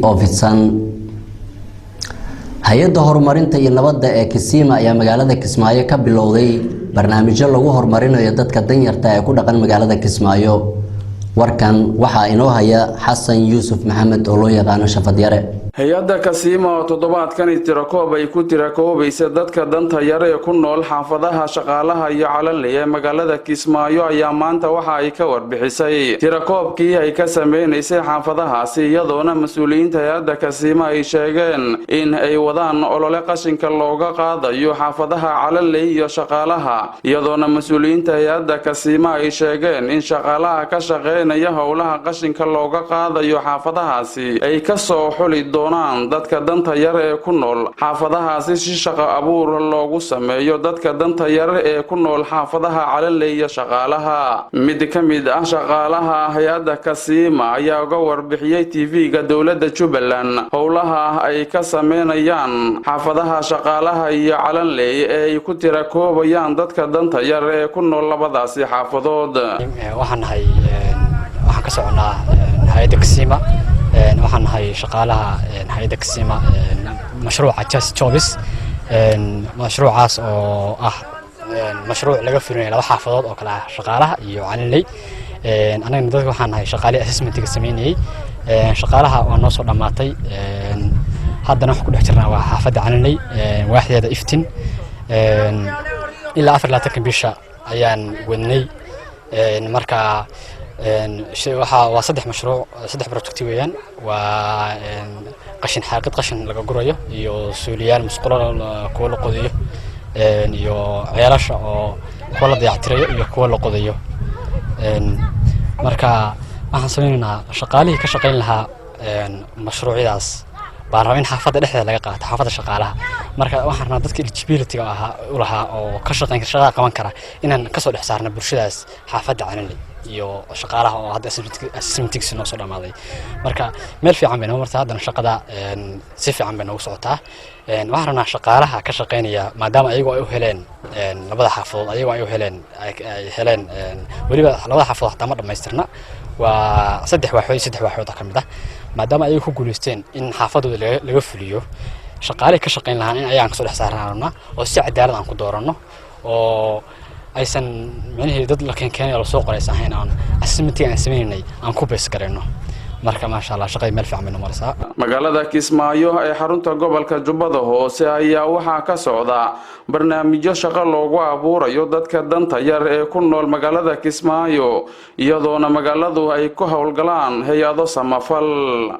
Oo fidsan. Hay-adda horumarinta iyo nabadda ee Kisima ayaa magaalada Kismaayo ka bilowday barnaamijyo lagu horumarinayo dadka danyarta ee ku dhaqan magaalada Kismaayo. Warkan waxaa inoo haya Xasan Yuusuf Maxamed oo loo yaqaano Shafadyare. Hay-adda Kasiima oo toddobaadkani tirakoob ay ku tirakoobaysa dadka danta yar ee ku nool xaafadaha Shaqaalaha iyo Calanley ee magaalada Kismaayo ayaa maanta waxa ay ka warbixisay tirakoobkii ay ka sameynaysay xaafadahaasi, iyadoona mas-uuliyiinta hay-adda Kasiima ay sheegeen in ay wadaan olole qashinka looga qaadayo xaafadaha Calanley iyo Shaqaalaha, iyadoona mas-uuliyiinta hay-adda Kasiima ay sheegeen in shaqaalaha ka shaqeynaya howlaha qashinka looga qaadayo xaafadahaasi ay kasoo xuli doonaan dadka danta yar ee ku nool xaafadahaasi, si shaqo abuur loogu sameeyo dadka danta yar ee ku nool xaafadaha Calanley iyo Shaqaalaha. Mid ka mid ah shaqaalaha hay-adda Kasiima ayaa uga warbixiyey TV-ga dowladda Jubbaland howlaha ay ka sameynayaan xaafadaha Shaqaalaha iyo Calanley ee ay ku tirakoobayaan dadka danta yar ee ku nool labadaasi xaafadood. Waxaan nahay, waxaan ka soconaa hay-adda Kasiima. Waxaan nahay shaqaalaha hay-adda Kasiima, mashruuca Just Jobs, mashruucaas oo ah mashruuc laga fulinayo laba xaafadood oo kale ah Shaqaalaha iyo Calinley. Annagana dadka waxaan nahay shaqaalihii assessmentiga sameynayey. Shaqaalaha waa noo soo dhammaatay, haddana waxaan ku dhex jirnaa waa xaafadda Calinley, waaxdeeda Iftin. Ilaa 24-ka bisha ayaan wadnay. Marka waxaa waa saddex mashruuc, saddex project weeyaan: waa qashin xaaqid, qashin laga gurayo, iyo suuliyaal, musqulo kuwa la qodayo, iyo ceelasha oo kuwa la dayactirayo iyo kuwa la qodayo. Marka waxaan sameynaynaa shaqaalihii ka shaqayn lahaa mashruucyadaas baan rabaa in xaafadda dhexdeeda laga qaato, xaafadda Shaqaalaha. Marka waxaan rabnaa dadka eligibility-ga ahaa u lahaa oo ka shaqayn kara, shaqada qaban kara, inaan kasoo dhex saarno bulshadaas xaafadda Calinley iyo Shaqaalaha oo hadda assessmentigiisa noo soo dhamaaday. Marka meel fiican bay noo martaa haddana, shaqada si fiican bay noogu socotaa. Waxaan rabnaa shaqaalaha ka shaqaynaya, maadaama ayagu ay u heleen labada xaafadood, ayagu ay u heleen, ay heleen weliba labada xaafadood xataa ma dhammaystirna, waa saddex waaxood, saddex waaxood ka mid ah, maadaama ayagu ku guuleysteen in xaafadooda laga fuliyo, shaqaalihii ka shaqayn lahaan in ayagaan kasoo dhex saarnaan rabnaa oo si cadaalad aan ku dooranno, oo aysan micnihii dad la keenkeenay oo lasoo qoraysa ahayn, aan assessmentiga aan sameynaynay aan ku base garayno. Marka maasha Allah, shaqadii meel fiican bay noo maraysaa. Magaalada Kismaayo ee xarunta gobolka Jubbada Hoose ayaa waxaa ka socda barnaamijyo shaqo loogu abuurayo dadka danta yar ee ku nool magaalada Kismaayo, iyadoona magaaladu ay ku howlgalaan hay-ado samafal.